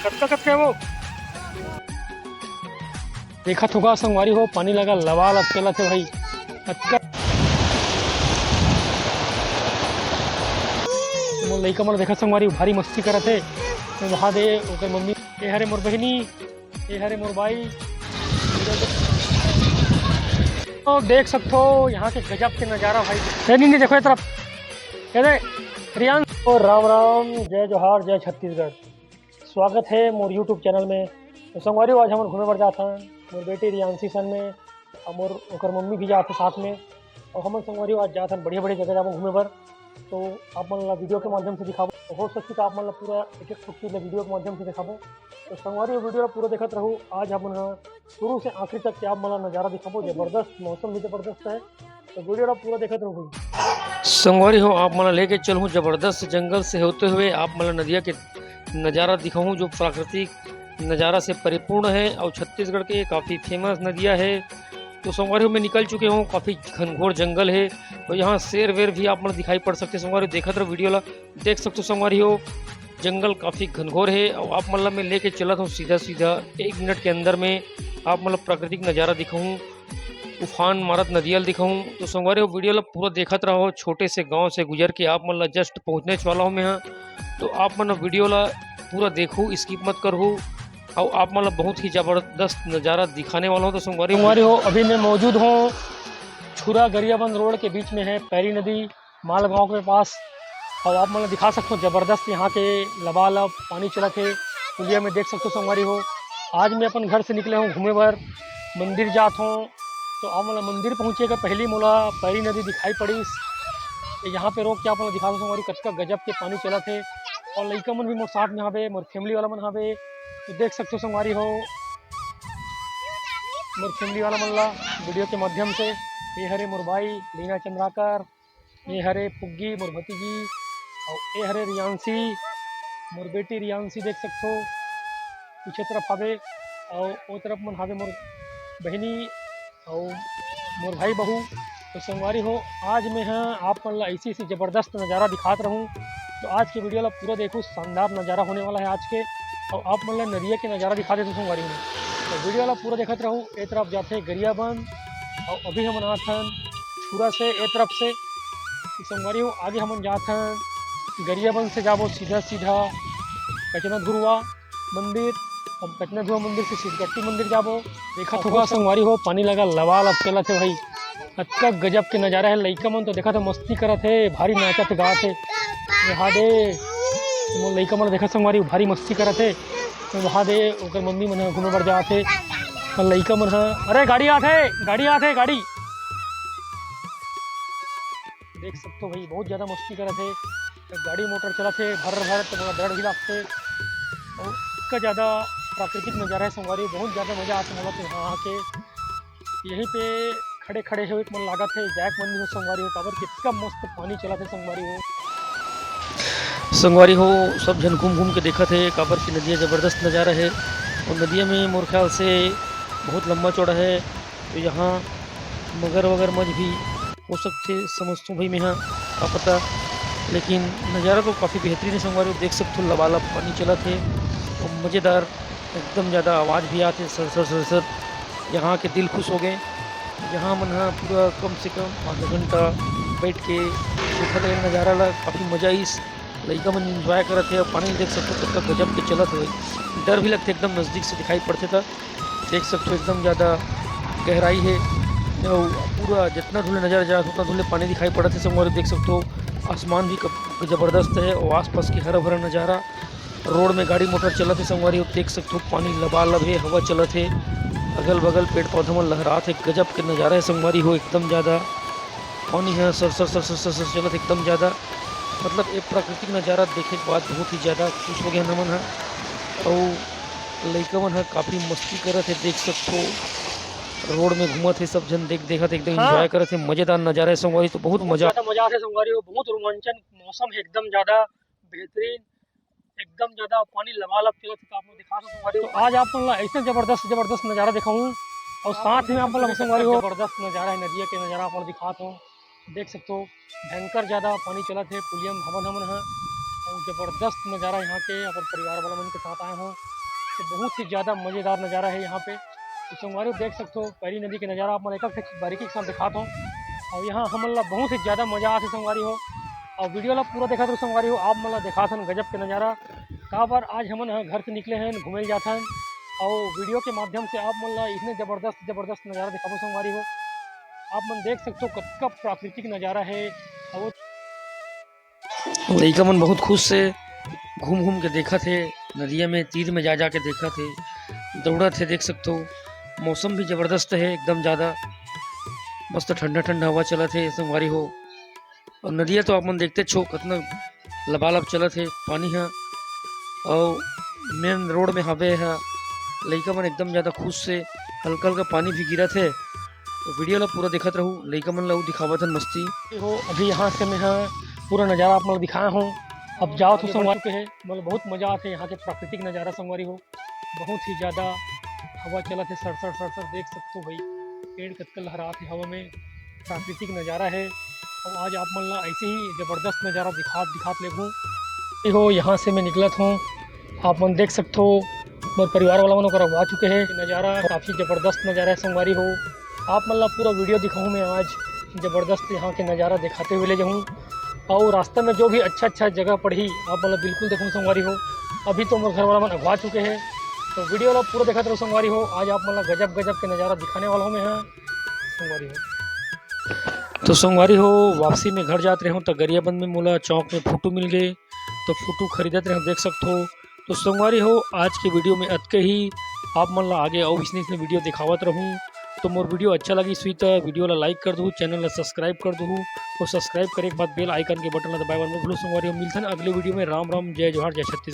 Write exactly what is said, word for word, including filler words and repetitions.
कतका कतका हे वो? देखत होगा संगवारी हो, पानी लगा लबालब चलत हे भाई। कतका मोर लइका मन देखत संगवारी भारी मस्ती करत हे। तो वहाँ दे ओकर मम्मी, ए हरे मोर बहिनी, ए हरे मोर बाई। तो देख सकथो यहाँ के गजब के नजारा भाई। ए नहीं, नहीं, देखो ये तरफ, ये दे, रियान। तो राम राम, जय जोहार, जय छत्तीसगढ़। स्वागत हे मोर YouTube चैनल में। तो संगवारी हो, आज हमन घूमे बर जात हन मोर बेटी रियांशी संग में, अउ मोर ओकर मम्मी भी जात हे साथ में। अउ हमन संगवारी हो, आज जात हन बढ़िया बढ़िया जगह जाबो घूमे बर। तो आप मन ला वीडियो के माध्यम से दिखाबो, तो हो सकही त आप मन ला पूरा एक एक ठो चीज ला वीडियो के माध्यम से दिखाबो। तो संगवारी हो, वीडियो ला पूरा देखत रहू। आज हमन ह शुरू से आखिरी तक के आप मन ला नजारा दिखाबो। जबरदस्त, मौसम भी जबरदस्त है। तो वीडियो ला पूरा देखत रहू भाई। संगवारी हो, आप मन ला लेके चलहूँ जबरदस्त जंगल से होते हुए, आप मन ला नदिया के नजारा दिखाऊँ जो प्राकृतिक नजारा से परिपूर्ण है और छत्तीसगढ़ के काफ़ी फेमस नदिया है। तो संगवारी हो, मैं निकल चुके हूँ, काफ़ी घनघोर जंगल है। तो यहाँ शेर वेर भी आप मन दिखाई पड़ सकते हैं। संगवारी हो, देखत रहो वीडियो ला, देख सकते हो संगवारी हो, जंगल काफ़ी घनघोर है और आप मन ला मैं लेके चलत हूँ सीधा सीधा एक मिनट के अंदर में आप मन ला प्राकृतिक नजारा दिखाऊँ, उफान मारत नदिया ल दिखाऊँ। तो संगवारी हो, वीडियो ला पूरा देखत रहो। छोटे से गांव से गुजर के आप मन ला just पहुँचने वाला हूँ मैं यहाँ। तो आप मन वीडियो ला पूरा देखो, skip मत करो, और आप मन ला बहुत ही जबरदस्त नजारा दिखाने वाला हूँ। तो संगवारी संगवारी हो, अभी मैं मौजूद हूँ छुरा गरियाबंद रोड के बीच में है पैरी नदी, मालगांव के पास। और आप मन ला दिखा सकथो, जबरदस्त यहाँ के लबालब पानी चलत हे। पुलिया में देख सकथो संगवारी हो, आज मैं अपन घर से निकले हूँ घूमे बर, मंदिर जात हूँ। तो आप मन ला मंदिर पहुँचे के पहली मोला पैरी नदी दिखाई पड़ीस। तो यहाँ पे रोक के आप मन ला दिखा दो संगवारी, कतका गजब के पानी चलत हे। और लइका मन भी मोर साथ में हावे, मोर फैमिली वाला मन हावे। तो देख सकथो संगवारी हो, मोर फैमिली वाला मन ला वीडियो के माध्यम से। ये हरे मोर भाई लीना चंद्राकर, ये हरे पुग्गी मोर भतीजी, और ये हरे रियांशी मोर बेटी रियांशी, देख सकथो पीछे तरफ हावे, और वो तरफ मन हावे मोर बहिनी और मोर भाई बहू। तो संगवारी हो, आज मैं ह आप मन ला ऐसी ऐसी जबरदस्त नज़ारा दिखात रहूँ। तो आज के वीडियो ला पूरा देखो, शानदार नज़ारा होने वाला है आज के। और आप मन ला नदिया के नज़ारा दिखा देते संगवारी हो। तो वीडियो ला पूरा देखत रहू। ए तरफ जाथे गरियाबंद और अभी हमन आत हन छुरा से ए तरफ से। तो संगवारी हो, आगे हमन जात हन गरियाबंद से जाबो सीधा सीधा कचना धुरवा मंदिर। अब कचना धुरवा मंदिर से सिद्धगट्टी मंदिर जाबो। देखत होगा संगवारी हो, पानी लगा लबालब चलत हे भाई। अतका गजब के नजारा है। लइका मन तो देखत हो मस्ती करत हे, भारी नाचत हे, गात हे। यहाँ दे मोर लइका मन देखत संगवारी भारी मस्ती करत हे। वहाँ दे ओकर मम्मी मन ह घूमे बर जात हे। और लइका मन ह, अरे गाड़ी आत हे, गाड़ी आत हे, गाड़ी। देख सकते हो भाई, बहुत ज़्यादा मस्ती करत हे। गाड़ी मोटर चलत हे भर भर, तो मोला डर भी लगथे। और इतना ज़्यादा प्राकृतिक नज़ारा है संगवारी, बहुत ज़्यादा मज़ा आथे मोला तो यहाँ आके। यहीं पे खड़े खड़े हो एक मन लागत हे, जाए के मन नहीं हो संगवारी हो, काबर कि इतना मस्त पानी चलत हे संगवारी हो। संगवारी हो, सब झन घूम घूम के देखत हे, काबर कि नदिया जबरदस्त नज़ारा है। और नदिया में मोर ख्याल से बहुत लंबा चौड़ा है, तो यहाँ मगर वगर मछ भी हो सकथे, समझथों भाई मेहा, का पता। लेकिन नज़ारा तो काफ़ी बेहतरीन है संगवारी, देख सकथो लबालब पानी चलत हे और मज़ेदार, एकदम ज़्यादा आवाज़ भी आथे सर सर सर सर। यहाँ के दिल खुश हो गए। यहाँ मन ह पूरा कम से कम आधा घंटा बैठ के देखत रहे नज़ारा ला, काफ़ी मज़ा आइस। लइका मन एंजॉय करत हे और पानी देख सकथो कतका गजब के चलत हे। डर भी लगथे, एकदम नज़दीक से दिखाई पड़थे त देख सकथो एकदम ज़्यादा गहराई हे। अउ पूरा जितना दूर ले नज़र जाए उतना दूर ले पानी दिखाई पड़त हे संगवारी। देख सकथो आसमान भी क-, जबरदस्त हे और आसपास के हरा भरा नज़ारा। रोड में गाड़ी मोटर चलत हे संगवारी, देख सकथो पानी लबालब हे, हवा चलत हे, अगल बगल पेड़ पौधा मन लहरात हे, गजब के नज़ारा हे संगवारी हो। एकदम ज़्यादा पानी ह sir sir sir sir sir sir चलत हे, एकदम ज़्यादा। मतलब ये प्राकृतिक नज़ारा देखे के बाद बहुत ही ज़्यादा खुश हो गए हमन ह। अउ लइका मन ह काफ़ी मस्ती करत हे, देख सकथो रोड में घूमत हे सब झन, देख देखत हे, एकदम हाँ। एंजॉय करत हे। मज़ेदार नज़ारा हे संगवारी, तो बहुत बहुत मज़ा ज़्यादा मज़ा आथे संगवारी हो, बहुत रोमांचन मौसम हे, एकदम ज़्यादा बेहतरीन, एकदम ज़्यादा पानी लबालब चलत हे, तो आप लोग दिखा सकते संगवारी हो। तो आज आप मन ला ऐसे जबरदस्त जबरदस्त नज़ारा दिखाऊँ और साथ में आप मन ला संगवारी हो जबरदस्त नज़ारा हे, नदिया के नज़ारा आप मन दिखात हो। देख सकते हो भयंकर ज़्यादा पानी चलत हे, पुलिया में हमन हमन ह और जबरदस्त नज़ारा यहाँ के अपन परिवार वाला मन के साथ आए हो। बहुत ही ज्यादा मजेदार नजारा है यहाँ पे। तो संगवारी हो देख सकते हो, पैरी नदी के नजारा आप मन एक एक बारीकी के साथ दिखात हो। और यहाँ हमन ला बहुत ही ज्यादा मजा आथे संगवारी हो। और वीडियो ला पूरा देखत रहो संगवारी हो, आप मन ला दिखात हन गजब के नजारा। काबर आज हमन ह घर से निकले हन, घूमे ल जात हन, और वीडियो के माध्यम से आप मन ला इतने जबरदस्त जबरदस्त नजारा दिखाबो संगवारी हो। आप मन देख सकते हो कतका प्राकृतिक नजारा है। और लइका मन बहुत खुश से घूम घूम के देखत हे, नदिया में तीर में जा जा के देखत हे, दौड़त हे। देख सकते हो मौसम भी जबरदस्त है, एकदम ज्यादा मस्त ठंडा ठंडा हवा चलत हे संगवारी हो। और नदिया तो आप मन देखते छो कतना लबालब चलत हे पानी ह, और मेन रोड में हवे ह। लइका मन एकदम ज्यादा खुश से, हल्का हल्का पानी भी गिरत हे। तो वीडियो ला पूरा देखत रहू, लइका मन ला अउ दिखावत हन मस्ती। हो, अभी यहाँ से मैं ह पूरा नजारा आप मन ला दिखाया हूँ। अब जाओ तो संगवारी के है, मतलब बहुत मजा आथे यहाँ के प्राकृतिक नजारा संगवारी हो। बहुत ही ज्यादा हवा चलत हे, सर सर सर सर, देख सकते हो भाई, पेड़ कतका लहरात हे हवा में। प्राकृतिक नजारा है। और आज आप मन ला ऐसे ही जबरदस्त नजारा दिखात दिखात लेगहूँ। देखो, यहाँ से मैं निकलत हूँ, आप मन देख सकते हो, मोर परिवार वाला मन ओकर अगवा चुके हैं। नजारा काफी जबरदस्त नजारा है संगवारी हो। आप मन ला पूरा वीडियो दिखाऊँ मैं आज, जबरदस्त यहाँ के नजारा दिखाते हुए ले जाऊँ। और रास्ता में जो भी अच्छा अच्छा जगह पड़ही, आप मन ला बिल्कुल देखूँ संगवारी हो। अभी तो मोर घर वाला मन अगवा चुके हैं, तो वीडियो ला पूरा देखत रहो संगवारी हो। आज आप मन ला गजब गजब के नजारा दिखाने वाला हूँ मैं यहाँ संगवारी हो। तो संगवारी हो, वापसी में घर जात रहे हूँ तो गरियाबंद में मोला चौक में फोटो मिल गए, तो फोटो खरीदत रहे हूँ, देख सकते हो। तो संगवारी हो, आज के वीडियो में अतके ही। आप मन ला आगे अउ इसने इसने वीडियो दिखावत रहूँ। तो मोर वीडियो अच्छा लगी सुई तो वीडियो ला लाइक कर दू, चैनल ला सब्सक्राइब कर दू, और सब्सक्राइब करे के बाद बेल आइकन के बटन ला दबाए बर मत भूलो संगवारी हो। मिलथन अगले वीडियो में। राम राम, जय जोहार, जय छत्तीसगढ़।